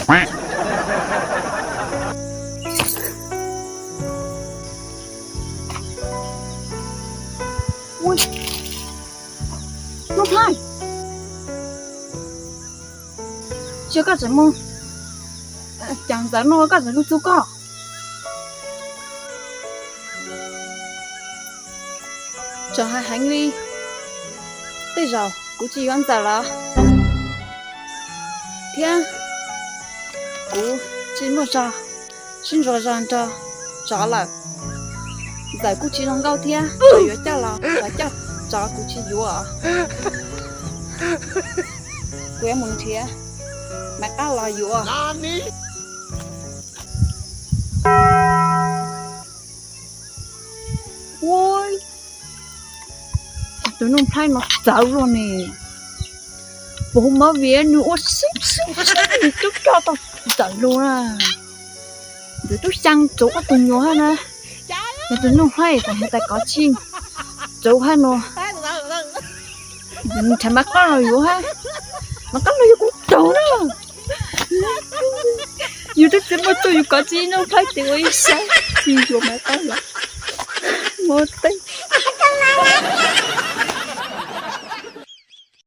Ua, Nuj Nplhaib, ua cas koj tseem mus, cas ntxawm no koj tseem hlub txug koj? Txawm hais heev li, tej zaum kuv tsis yuav ntxawm lawm, thiab kuv tsis muaj zog sib ntsuas zog nrog tsov lawm. Ntxawm kuj tsis zoo nkauj thiab, tsov yuav coj los los coj tsov kuv tsis yuav. Kuv yuav mus nrhiav Maiv Qab los yuav. Ua, tus Nuj Nplhaib no txawv luaj ne. Puas hu mov vim nws ua sib sib sib nws twb coj tau ntxawm lug na. Ntxawm tub xyaa tsuav ob tug nyuam hab na. Yog tus Nuj Nplhaib tas has tas kov txij tsuav hab no. Nrhav Maiv Qab los yuav hab. Maiv Qab los yuav kuv tau na. Yus twb tsis muaj txuj yus kov txij Nuj Nplhaib ces ua ib sab tsis yuav Maiv Qab los. Muab tej